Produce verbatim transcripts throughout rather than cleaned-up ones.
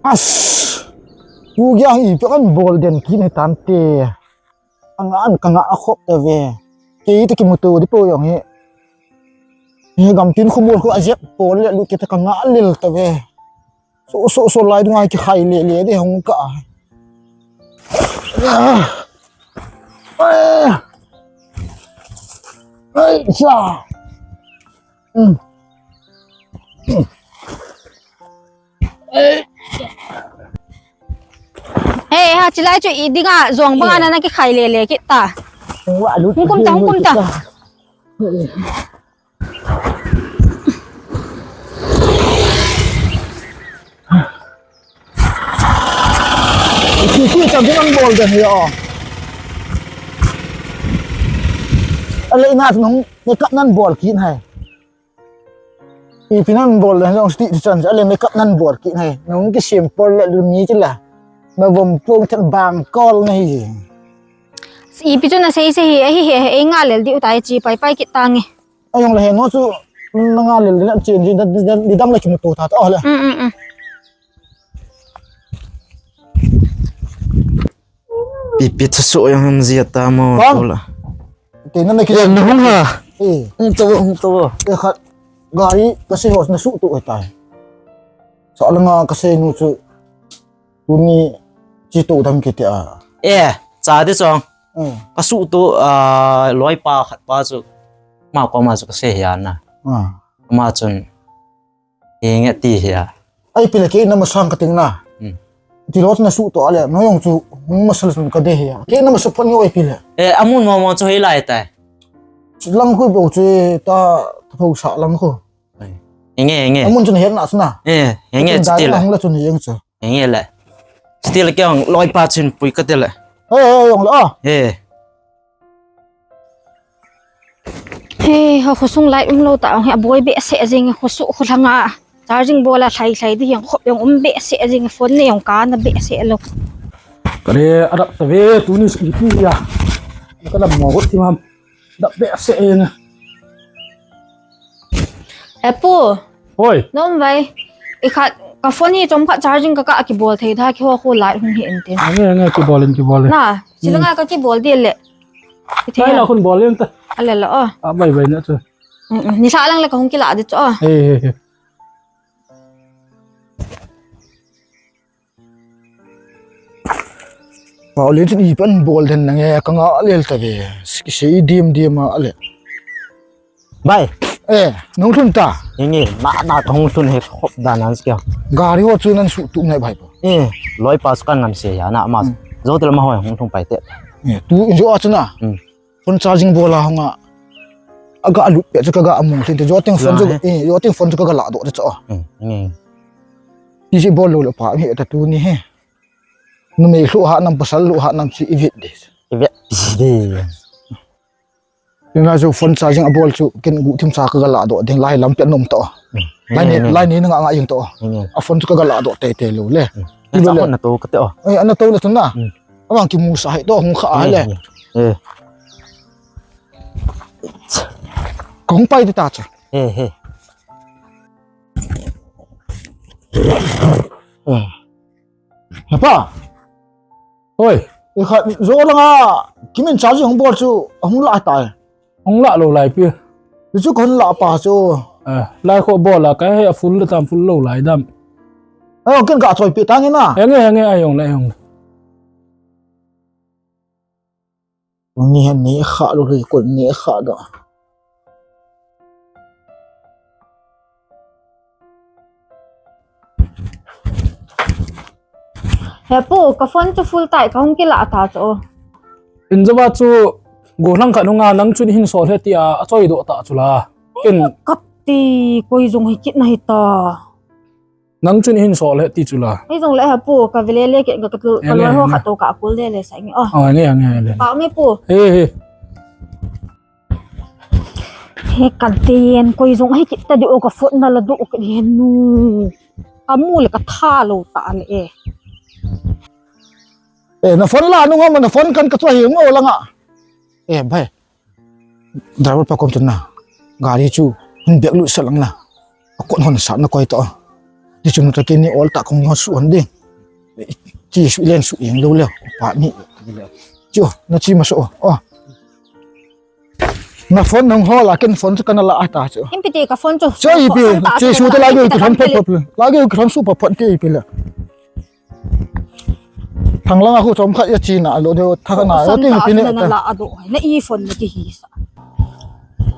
As, tu giang ipi kan bol den kit hitante. Anga an ka nga a khop tave. Kei te kimuto di po jong hi. Hi gam tin khumul khu ajep po le lu kei te ka nga lel tave. So, so, so lai dunga kikhai le le de hong ka. Ai, ai, sa. Hmm. Hey, ha, chilai chu i dinga, zong banga na na kikhai le le kit ta. Hung kum ta, hung kum ta. Ki, ki, chan chu nan bol den hi, oh. Ale na nung, makeup nan bol kit hai. Ipi nan bol le jong sti chan ale makeup nan bol kit hai. Nung ki simple le lu mi chi la. Na vom pung thet bang kol na hi. Ipi chu na sei sei hi, hi, hi, hi, nga lel di utai chi pai pai kit tange. Ayong le he no chu na nga lel le chen di, di, di, di dang le kimuto ta ta le. Mm, mm, mm. Pipi thusuh jong ham jia ta mo. Bang. Tola. Te na na ki. Eh, na hung ha. Eh. Hung to, hung to. Eh, khat. Gari ka sei ho na suh to eh tai. Sa langa ka sei nu chu. Tuni chi to dam kiti a. Eh, cha de chong. Eh. Ka suh to, ah, loi pa khat pa chu. Ma ko ma chu ka sei hia na. Ah. Ma chun. Eng e ti hi a. Ai pi le kei na masang ka ting na. Hmm. Ti lo na suh to ale, no jong chu, hung masal sun ka de hi a. Kei na masa phon yo ai pi le. Eh, amun mo mo chu hei lai tai. Chu lang khu bo chu ta, ta pho sa lang khu. Eng e, eng e. Amun chu na het na chu na. Eh, eng e, chu ti le. Hung la chu ni jeng chu. Eng e le. Chu ti le kei jong loi pa chun pui ka ti le. Eh, eh, jong le a. Eh. He, ha khosung light um lou ta, he, aboi behseh jing, khosuh kholanga. Charging bola thlai thlai di jong khop jong um behseh jing, phone nei jong kana behseh lou. Kare, adap ta ve, tuni ski ti ya. Ka dam mo got ti mam. Dap behseh jing. He pu. Hoi. Nom vai. I khat, ka phone hi chom khat charging ka ka kibol thei tha, keiho khu light hung hi in tin. Ange, ange, kibol in, kibol in. Na, silanga ka kibol di le. Kithei la khun bol in ta. Ale la o. A bai bai na chu. Mm, mm. Ni sa lang le ka hung kila di chu o. He, he, he. Pau le chun ipi an bol den nange ka nga lel ta ve. Kisei dim dim a le. Bai. Eh, nung thun ta. Inge, na, na ka hung thun he khop dan an skill. Gari ho chu nan su tu ngai bai po. Eh, loi pa su kan ngam se ya na ma. Hmm. Zo tel ma hoi hung thun pai te. Eh, tu in jo a chu na. Hmm. Phone charging bola hung a. Aga alut pe chu ka ga among thin te jo ting phone chu, eh, jo ting phone chu ka ga la do te chu. Hmm, inge. Ti si bol lo lo pa mi ta tu ni he. Numei lhu ha nam pasal lhu ha nam si i vet de. I vet de. Ina chu phone charging a bol chu ken gu thim sa ka ga la do ding lai lam pe nom to. Hmm. Lai ni, lai ni nga nga jing to. Hmm. A phone chu ka ga la do te te lo le. Hmm. Ti lo le. Na to ka te o. Eh, ana to le tu na. Hmm. Awang ki mu sa hai to hung kha hai le. Hmm. Eh. Kong pai ti ta cha. Eh, eh. Hmm. He pa. Hoi. I khat jo langa kimin charging hung bol chu hung la tai. Hung la lo lai pi. Chu chu kon la pa chu. Eh, lai kho bol la kai he full dam full lo lai dam. Ai ken ka choi pi tang ina. Henge henge ai hung le hung. Ni hen ni kha lo ri kon ni kha do. He pu, ka phone chu full tai, ka hung kila ta chu. In jaba chu, go lang khat nunga nang chun hin sol he tia, a choi do ta chu la. In ka ti, koi jong hi kit na hi ta. Nang chun hin sol he ti chu la. Hei jong le he pu, ka vele le ke, ka, ka, ka loi ho khat to ka kul le le sa nge. Oh. Ah, nge, nge, le. Pa nge pu. He, he. He kan te yen koi jong hi kit ta di o ka phone na la do ka di nu. Ka mu le ka tha lo ta le e. Eh, na phone la nu ngam na phone kan ka chua hi ngo langa. Eh, bai. Driver pa kom chun na. Gari chu hun bek lu sa lang na. A kon hon sa na koi to. Chun ta kini ol ta kong ho su an ding. Chi su len su ing lo le. Pa ni. Chu, na chi ma so. Oh. Na phone nang ho la ken phone chu kana la ata chu. Ipi ti ka phone chu. Chu ipi, chi su te la ge ki phone pop pop. La ge ki phone su pop pop ti ipi la. Thang langa khu chomkhat ya chi na lo deu tha na lo ting pi ne ta. Na la ado. Na i phone na ti hi sa.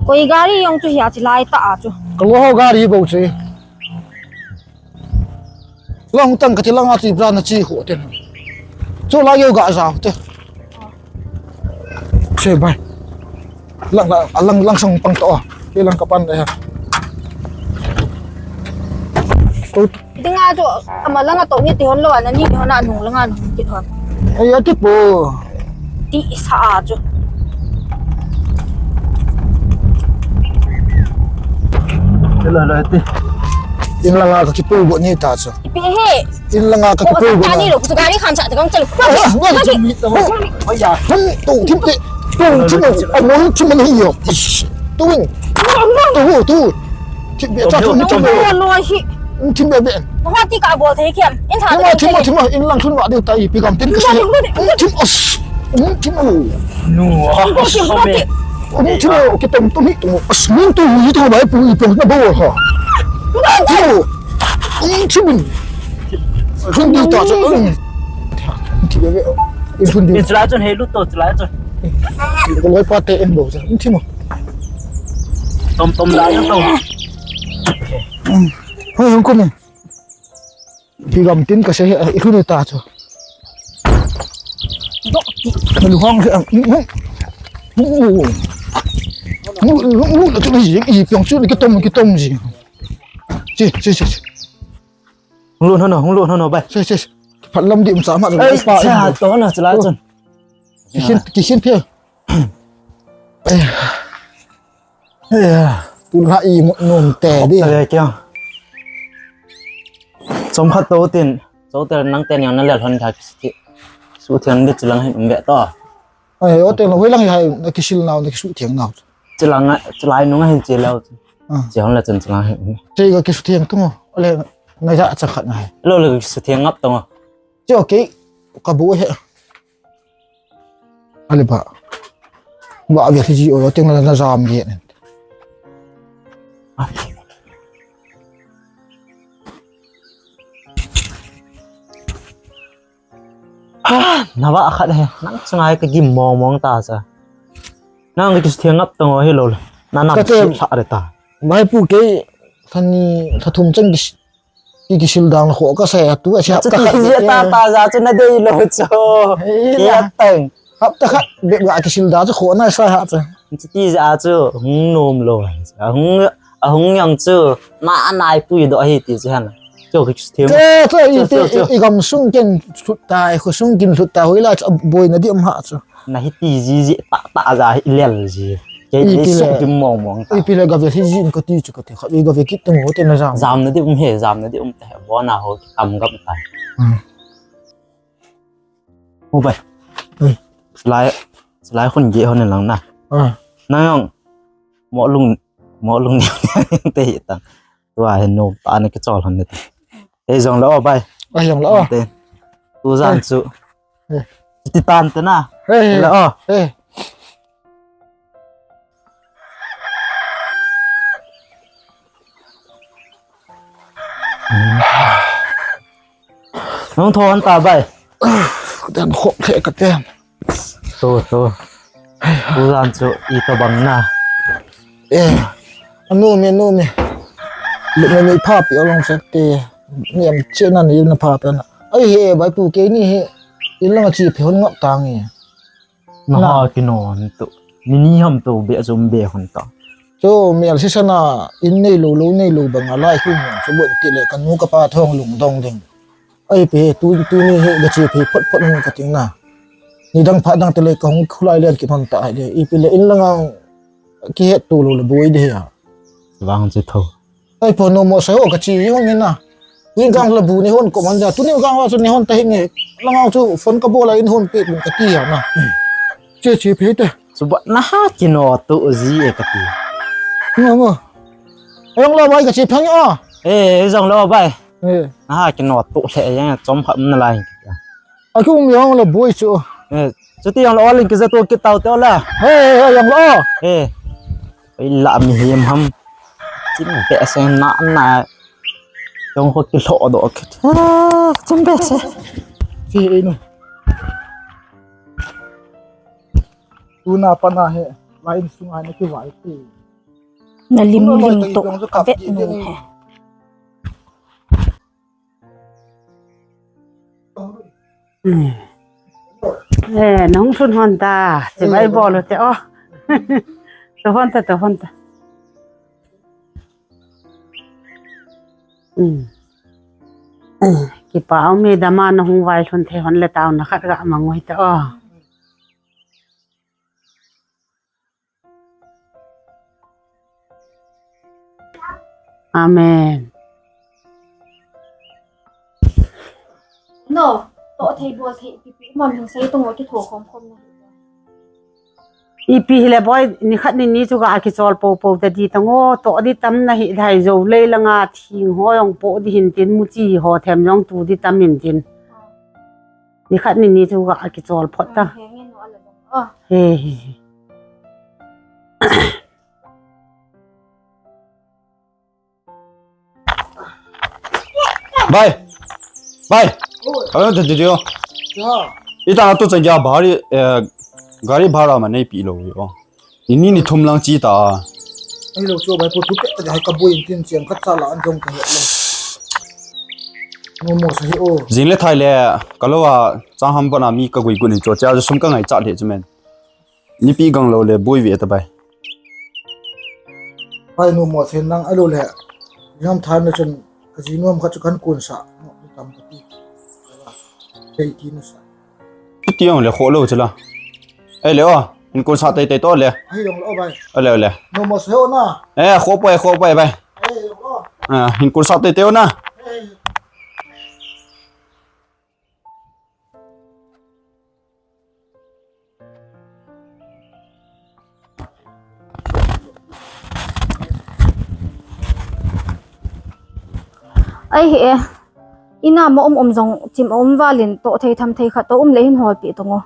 Koi gari jong chu hi a chi lai ta a chu. Ka lo ho gari bo chi. Lang tang ka ti langa chi brand na chi ho te. Chu la yo ga ja te. Che bai. Lang, lang, lang, lang sang pang to. Ke lang ka pan da ya. Ko Dinga chu, ama langa to ni ti hon lo, ana ni ti hon, anung langa nung ti hon. Ai, ati po. Ti sa a chu. Hello, hello, ati. In langa ka kipu bo ni ta chu. Ipi he. In langa ka kipu bo. Ani lo, chu gari khan cha ta kang chalu. Ah, wa chu mi ta. Ai ya. Hum, tu thim te. Tu thim. Amon thim ni yo. Tu win. Tu, tu. Thim be cha chu ni thim. Lo hi. Thim be be. Ho ti ka bol thei kiam. In tha. Thim, thim, thim, in lang thun wa deu ta ipi gam tin ka se. Thim as. Thim o. Nu. Thim o. Kitom tom hi tom. As mun tu hi to bai pu ipi na bo ha. Thim o. Thim. Thim di ta chu. Thim be be. Thim di. Chulai chun he lu to chulai chun. Ko loi pa te en bo cha. Thim o. Tom tom la yo to. Hoi hong ko ni. Pi gam tin ka se he, i khun ta chu. Dok ti. Ka lu hang he. Mu, mu, mu, mu, chu ni ji, i pyong chu ni kitom, kitom ji. Chi, chi, chi, chi. Hung lut hon o, hung lut hon o, bai. Chi, chi, chi. Phat lam di um sa ma. Ei, pa, cha, to na, chulai chun. Ki khin, ki khin phe. Tun ha i mut nom te di. Tale kya. Chomkhat to tin, to te nang te niang na lel hon tha ki, ki, su thiang di chilang hin um ve to. Ai, o te lo hoi lang hai na kisil nau, na kisu thiang nau. Chilang, chilai nung hin chi leo. Ah. Chi hon la chun chilang hin. Chi ka kisu thiang tu mo. Le na ja cha khat na hai. Lo le kisu thiang ngap to mo. Chi okay. Ka bu he. Ali ba. Ba ve hi ji o ting la na jam ge ne. Ah, na ba khat he. Nang chunga ka gim mong mong ta cha. Nang ka kis thiang ngap tang o hi lo. Na nam ka te sa re ta. Mai pu ke thani thathum chang kis Ki kisil dang kho ka sa tu a siap ta kha. Ti ta ta ja chu na dei lo chu. Ei la. Ke tang. Hap ta kha be ga kisil da chu kho na sa ha chu. Ti ja chu hung nom lo. A hung, a hung yang chu na anai pui do hi ti chu han. Chu ki thiam. Che chu i ti i gam sung ken thut ta, i kho sung kin thut ta hoi la chu boi na di um ha chu. Na hi ti ji ji ta ta ja hi lel ji. Ke ni suk kim mong mong ta. Ipi le ga ve hi ji in ka ti chu ka ti kha. I ga ve kit tang ho te na jam. Jam na di um he, jam na di um te. Bo na ho kam gam ta. Hmm. Mo bai. Hmm. Lai, lai khun ge ho ne lang na. Ah. Na yong. Mo lung, mo lung ni te hi ta. Tua hin nom ta na kichol hon ni ta. Ei jong lo bai. Ei jong lo. Te. Tu jan chu. Ti tan te na. Ei. Lo. Ei. Nung thon ta bai. Ka ten khop the ka ten. Tu, tu. Tu jan chu i to bang na. Eh. Anu me, anu me. Lu me me pha pi along sek te. Ni am che na ni na pha pe na. Ai he bai pu ke ni he. I lang chi phe hon ngap ta nge. Na ha ki non tu. Ni ni ham tu be zum be hon ta. Chu mel si sana in nei lo lo nei lo bang a lai khu hon chu bon ti le ka nu ka pa thong lung dong ding. Ai pe tu tu ni he ga chi phe phot phot hon ka ting na. Ni dang pha dang te le ka hung khulai len ki hon ta ai le. Ipi le in langa ki het tu lo le boi de ya. Vang chi tho. Ai po no mo sa ho ka chi hon ni na. Ni gang la bu ni hon ko man ja. Tu ni gang la chu ni hon ta hi nge. Langa chu phone ka bol a in hon pe mun ka ti ya na. Che chi phe te. Chu ba na ha ki no tu ji e ka ti. Ngo ngo. Jong lo bai ka chi phang o. Eh, jong lo bai. Eh. Aha, kino to le yang chom khat na lai. Aki um yang la boi chu. Eh, chuti yang la ol in kija to kit tau te ola. Hey, hey, hey, yang la. Eh. Oi la mi hem ham. Chin pe se na na. Jong ko ki lo do kit. Ah, chin pe se. Si ei no. Tuna pana he. Line sunga na ki vai ti. Na lim lim to vet nu he. Eh, nahung sun hon ta. Chibai bol u te o. To hon ta, to hon ta. Kipa um e, dama nahung vailhun thei hon le taona khat ga mang u hite o. Amen. No, to thei bol thei ipi ipi um am hin sei tong o, kitho khom khom na. Ipi hile boi, nikhat nini chu ga kichol po po ta di tang o, to di tam na hi dai, jo lei langa thing ho jong po di hin tin, muchi ho them jong tu di tam hin tin. Nikhat nini chu ga kichol phot ta. He, he, he. Bai. Bai. Oi. Oi, tu, tu, tu. Ya. Ita tu chan gya bhari, eh, gari bhara ma nei pi lo yo. Ni ni ni thum lang chi ta. Ai lo cho bai po tu pe ta hai ka boi tin chiang khat sa la an jong ka he lo. No mo sa hi o. Jing le thai le, ka lo a, chang ham bona mi ka gui gun hi cho cha sum ka ngai cha le chu men. Nipi gang lo le boi ve ta bai. Pai nu mo sen nang alo le. Ngam than na chun ka ji nuam kha chu kan kun sa. Mo ni tam ka ti. Kei ti na sa. Ti ti ong le kho lo chu la. Ai le o, in kun sa tei tei to le. Ai ong lo bai. Ale ale. No mo se o na. Eh, kho poi, kho poi bai. Ai ong lo. Ah, in kun sa tei tei o na. Ai. Ai he, ina ma um um jong chim um valin to thei tham thei khat to um le hin hol pi tongo.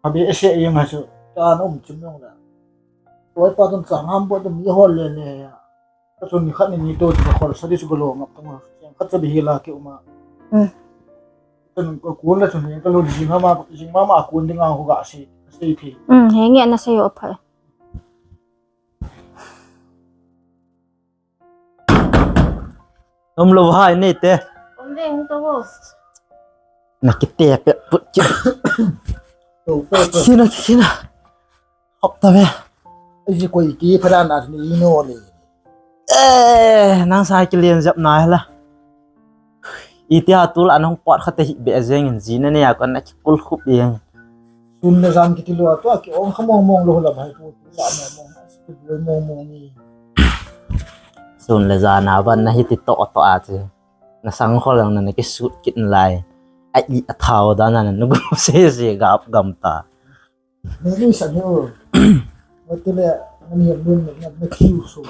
Abi ese yung hasu, ta na um chim yung la. Toi pa tum chang ham bo tum ye hol le le ya. Ka chun ni khat ni ni to chu ka khol sa di chu ka lo ngap tang a. Chang khat cha bi hi la ki uma. Hmm. Chun ka kun la chun ka lo jing ha ma, jing ma ma kun ding a hu ga si, si phi. Hmm, he nge na se yo pha. Nom lo hai nei te. Om ve hung to ho. Na ki te pe put ki. To pe pe. Kina kina. Hop ta ve. Ai ji koi ki phadan a ni no ni. Eh, nang sa ki lien jap na la. Iti a tul an hung pot khat hi be jeng in jina ne a kon na ki kul khup jeng. Sun le jan ki ti lo a to ki ong kha mong mong lo la bai pu la mong mong. Speed lo mong mong ni. Sun le jan a ban na hi ti to to a che. Na sang khol ang na na ki sut kit lai. Ai i a thao da na na gu se se gap gam ta. Ni ni sa ni o. Wa ti le ni mun na na ki u so.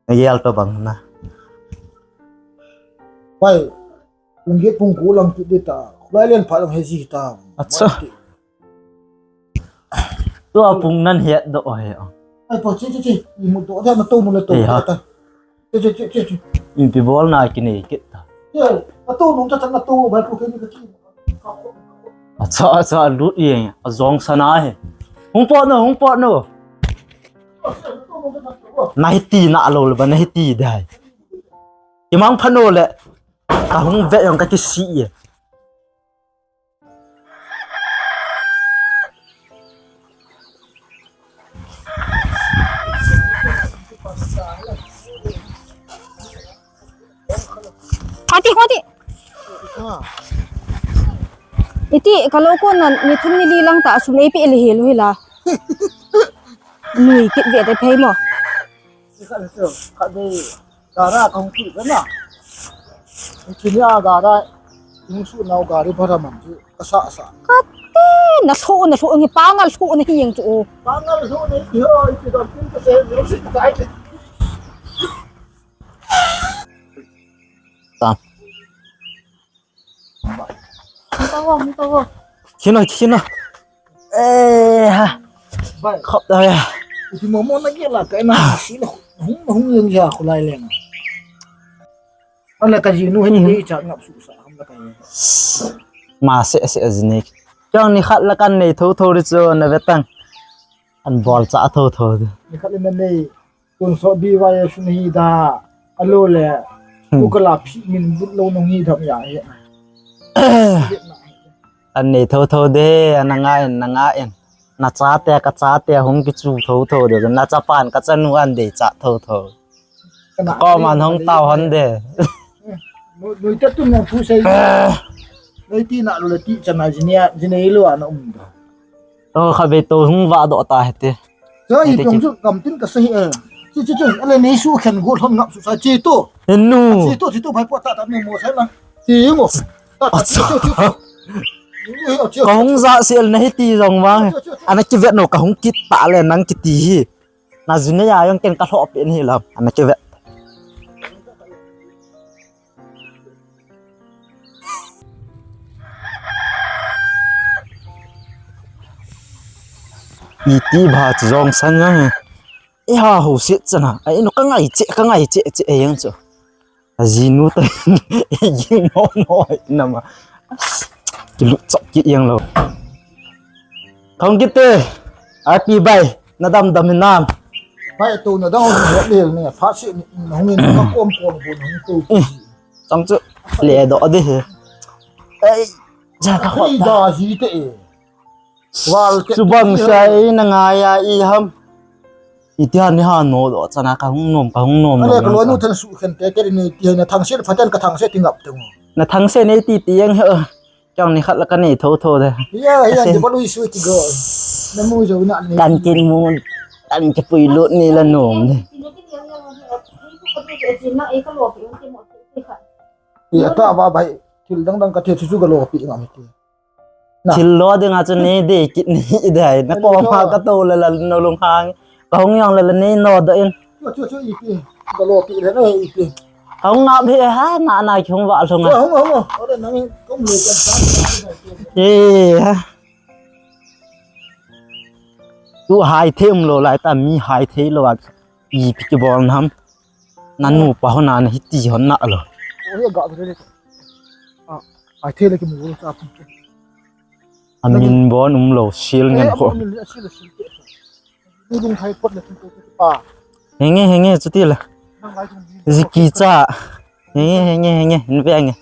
Nagel to bang na. Pai, pung get pung ku lang tu de ta. Khulai len pha lang he ji ta. Acha. Tu a pung nan het do he. Ai pa chi chi chi. I mu do de na to mu le to. Ei ha. Ta. Chi chi chi chi chi. In pi bol na ki nei kit ta. Ye, a to nung ta ta na to ba pu ke ni ka chi. Acha, acha, lut ye, a jong sana he. Hung pot no, hung pot no. Na hi ti na lo le ba, na hi ti dai. Ki mang pha no le. Ka hung ve yong ka ki si ye. Hati, hati. Iti, kalau ko na ni thum ni li lang ta, sum ei pe le helu hila. Nui kit ve te phei mo. Gara kong tu na. Kini a gara. Yung su nau gari bara man tu. Kasa sa. Kati, na so, na so, ni pangal so, na hiyang so. Pangal so, na hiyang so, iti dam tin kasi, yung si tai. tam. Hung tao, hung tao. Khina, khina. Eh, ha. Bai. Khop da ya. Iti momo na gel a ka na si na hung, hung yang ja khulai leng. Ala ka jinu hin dei cha ngap su sa ham la ka. Ma se se jini. Chang ni khat la kan nei tho tho ri chu na ve tang. An bol cha tho tho. Ni khat le na nei. Tun so bi wa ya sun hi da. Alo le. Ku ka la phi min but lo nong hi dham ya he. An nei tho tho de, an nga en, na nga en. Na chate, ka chate, hung kichu tho tho de. Na chapan, ka chanu an dei cha tho tho. Ka ko man hung tao hon de. Nui ta tun nang thu sei. Nei ti na lo le ti chana jinia, jinei lo ana um da. To kha ve to hung va do ta hete. Cho i tong chu kam tin ka sei e. Chi chi chi, ale nei su khen go thon ngap su sa chi to. Enu. Chi to, chi to bai po ta ta mo mo sai la. Chi mo. Ta ta chi to chi to. Ka hung za sel na hi ti jong ma. Ana ki vet no ka hung kit ta le nang ki ti hi. Na jin ya jong ken ka lho pe ni lam. Ana ki vet. Iti ba chu jong san jang. E ha ho sit chana. Ai no ka ngai che, ka ngai che che e yang chu. A jinu ta. Jing no no nama. Ki lu chok ki yang lo. Thong kit te. Api bai. Na dam dam nam. Bai to na dam dam le ne. Pha se ni hung ni ka kom kom bo hung to. Chang chu le do de he. Ei, ja ka khot. Ei da ji te e. Wal te. Chu bang sai na ngai a i ham. I ti han ni ha no do chana ka hung nom, ka hung nom. Ale ka lo nu than su khen te ke ni ti na thang se phaten ka thang se ti ngap te mo. Na thang se nei ti ti yang he. Chang ni khat la ka nei tho tho de. Ya ya de ba lui su ti go. Na mu jo na ni. Kan kin mu, kan ki pui lut ni la nom de. Ya ta ba bai. Thil dang dang ka the chu chu ka lo pi ngam ti. Na. Thil lo ding a chu nei de kit ni dai. Na ko ma ka to la la no lung hang. Ka hung yang la la nei no da in. Chu chu chu i pi. Ka lo pi le no i pi. Ka hung ngap he ha na na ki hung va lung a. Hung hung. Ore nang kom le kan sa. Eh. Tu hai the um lo lai ta mi hai the lo a. I pi ki bol nam. Nanu pa hon a na hiti hon na lo. Oi ga re. Ah, ai the le ki mu sa. Amin bon um lo sil ngen ko. Ni dung thai pot le tu pa. Henge henge chuti la. Ziki cha. Henge henge henge nve nge.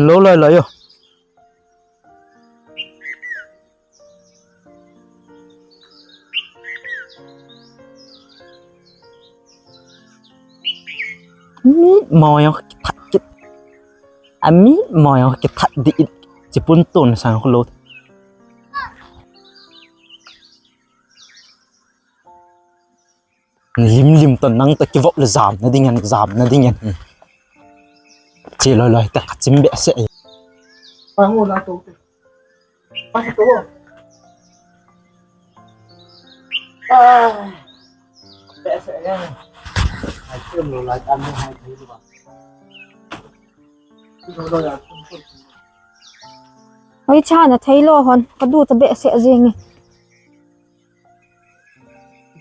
Lo lo lo yo. Mi mo yo ki that ki. A mi mo yo ki that di it. Chi pun tun sang ko lo. Lim lim to nang to kivop le jam na ding en, jam na ding en. Che loi loi ta ka chim be se. Pa ngo la to. Pa to. Ah. Be se ya. Ai chim lo lai ta mo hai thei ba. Lo lo ya. Oi cha na thei lo hon ka du ta be se jing.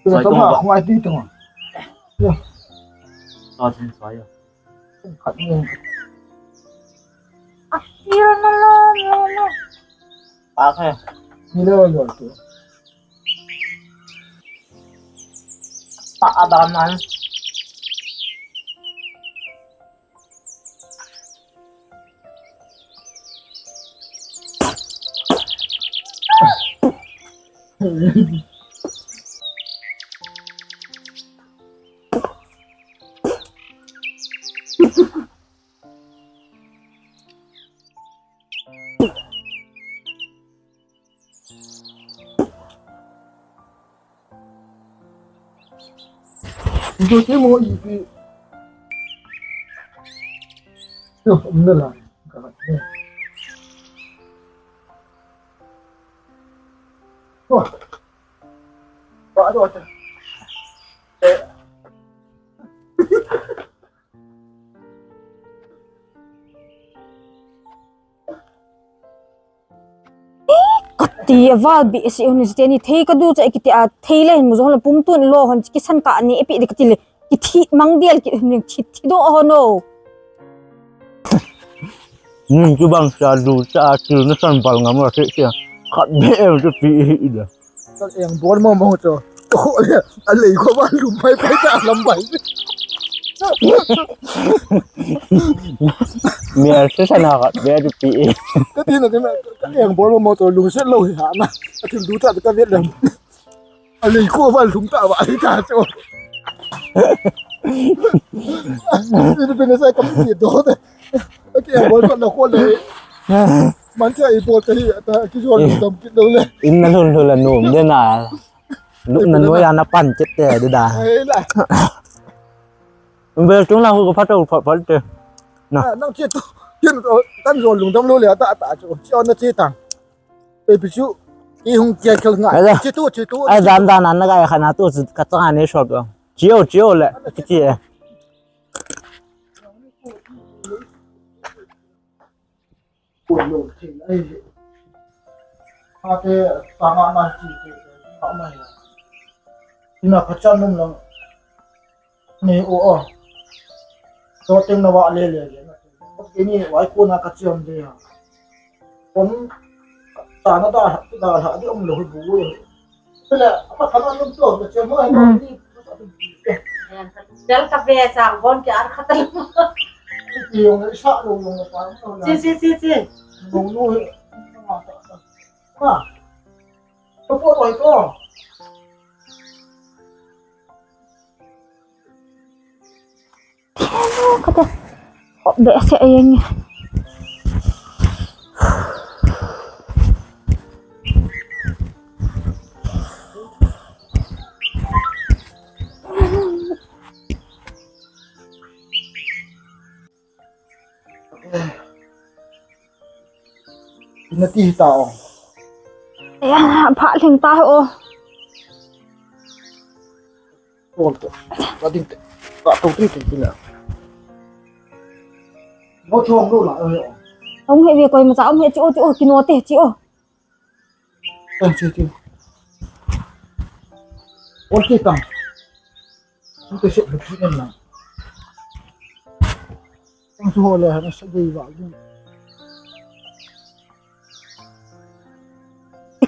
Soi tong ba? Ngai ti tong. Yo. To sin soi yo. Khat ni. A, ti lo na lo lo lo. Pa khe. Ni lo lo tu. Pa adam nan. Ijo te mo ipi. Yo, umna la. Ka ba ne. Wah. Wah, aduh, aduh. Eh. Ti aval behseh hon, teni thei kadu cha kiti a, thei le hin mu jong le pum tun lo hon kisan ka ni epi de kati le. Kithi mang dial ki ni thi thi do ho no. Ni chu bang sa du cha chu na san bal ngam la se se. Khat be em chu pi i da. Ka eng bol mo mo chu. Ko le a lei ko ba lum pai pai ta lam pai. Mi a se sa na khat be chu pi i. Ka ti na ti na ka eng bol mo mo chu lung se lo hi ha na. Ka thil du cha ka ve le. A lei ko ba lum ta ba i ta chu. Ni pe na sa ka mi do de. Ka eng bol ko na ko le. Man cha i bol ta hi ta ki jo lum dam ki do le. In na lhun lhun la nom de na. Lum na noi a na pan chet te de da. Ai la. Ve chung la hu ko phat to phat phat te. Na. Ah, nang che to. Kin to kan jo lung dam lo le ta ta chu. Chi on na che tang. Ei pi chu. Ki hung kia khel ngai. Ai da. Che to che to. Ai dan dan an na ga ya khana to ka chang ani shop. Chiu chiu le. Ki chi e. Kun lo thei ai. Ate tanga na chi te, tanga na. Ina phacha num lang. Ni o o. To teng na wa le le le. Ni wa ko na ka chiam de ya. Kon ta na da da ha di om lo bu. Bel ka ve chang bon ki ar khat. Chi, chi, chi, chi. Kata. Hop behseh a jeng. Na ti ta o. Ya, pha lhing ta o. Ol te. Ka ding te. Ka to ti ti na. Mo chong lo la. Hung he ve koi ma cha, hung he chi o, chi o, kino te, chi o. Tang chi chi. Ol te tang. Ol te se chi na. Tang chu ho le ha na sa dei ba.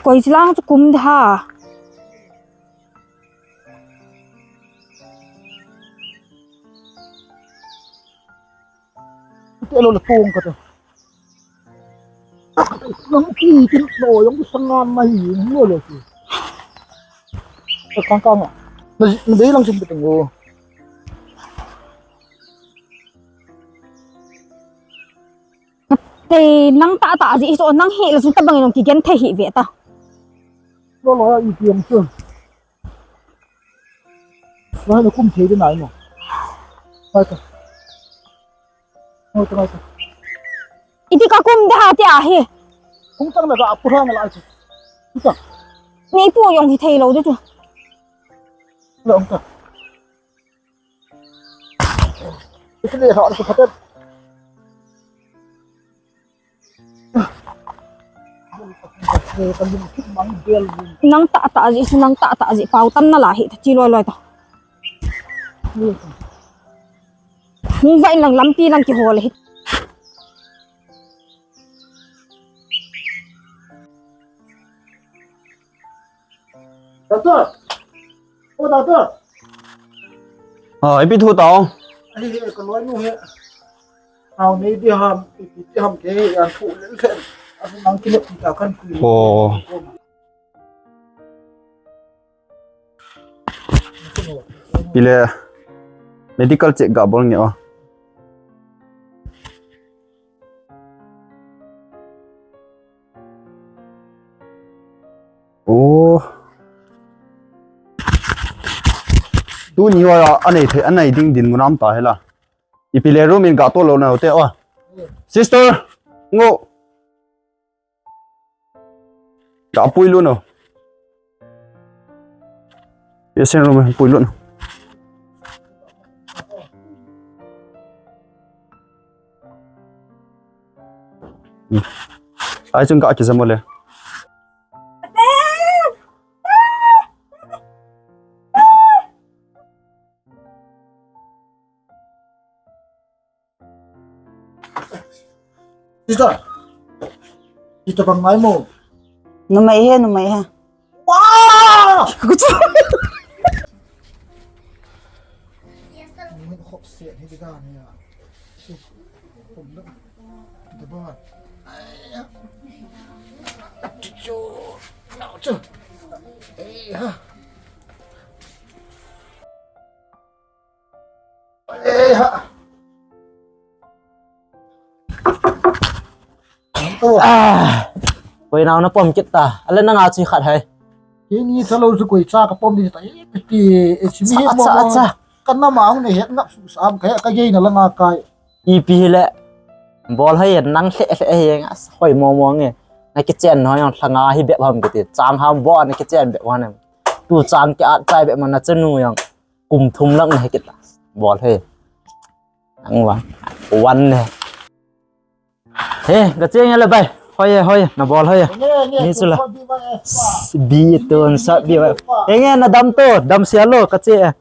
Koi chi lang chu kum da. Te lo le pung ka te. Nang ki tin lo yong sanga mai lo lo ki. Kang kang. Na na dei lang sim te ngo. Te nang ta ta ji so nang he la sun ta bang nong ki gen the hi ve ta. Lo lo ya i ti ang sun. Wai na kum thei de nai mo. Wai ta. Wai ta, wai ta. Iti ka kum de ha ti a hi. Kum tang na ka apu ha na lai chu. Ita. Ni pu yong hi thei lo de chu. Lo ta. Iti le ha su khatet. Nang ta ta ji su nang ta ta ji pau tan na la hi ta chi loi loi ta. Hung vai lang lampi lang ki hol hi. Doctor. O doctor. Ah, ipi thu tao? Ai he ka loi nu he. Au nei di ham, ipi di ham ke an thu le le. Asu nang kile pi ta kan pi. Oh. Pile medical check ga bol nge o. Oh. Tuni wa anei the anei ding din munam ta hela. Ipi le room in ga to lo na hote o. Sister, ngo. Ka pui lu no. Patient room pui lu no. Ai chung ka ki jamo le. Sister. Sister bang mai mo. Numei he, numei he. Koi nao na pom kit ta. Ale nanga chi khat hai. Kini sa lo su koi cha ka pom ni ta. Ti e si mi mo. Ka na ma ne het ngap su sam ka ka gei na la nga kai. Ipi hile. Bol hai nang hle hle he nga hoi mo mo nge. Na kichen no yong lhanga hi bep ham kiti. Chang ham bo na kichen bep ham. Tu chang ki at chai bep ma na chanu yong. Kum thum lang na he kit ta. Bol hai. Ang wan. Wan ne. He, ka che nge le bai. Hoi e, hoi e, na bol hoi e. Ni chu la. Bi tun sa bi bai. He nge na dam to, dam sia lo ka che.